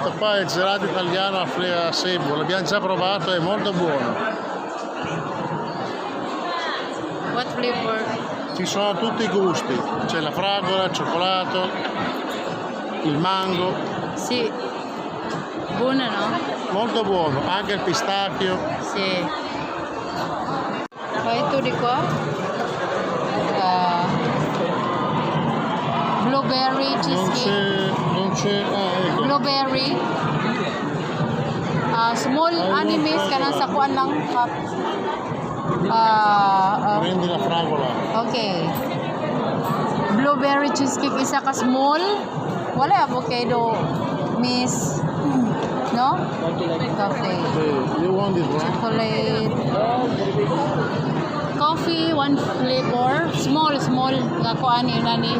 Questo qua è il gelato italiano a Cebu, l'abbiamo già provato, è molto buono. What flavor? Ci sono tutti i gusti, c'è la fragola, il cioccolato, il mango, Sì. Buona, no? Molto buono, anche il pistacchio. Sì. Poi tu di qua? Blueberry Non cheesecake. C'è, non c'è, ah, ecco. Blueberry. Ah, small animes kanang sa kuan lang cup. Ah, ah, Prendi la fragola. Okay. Blueberry cheesecake isa ka small. Wala avocado, miss. No? Coffee. Sì, you want this one? Chocolate. Coffee, one flavor. Small, small. Nga kuan yun nani.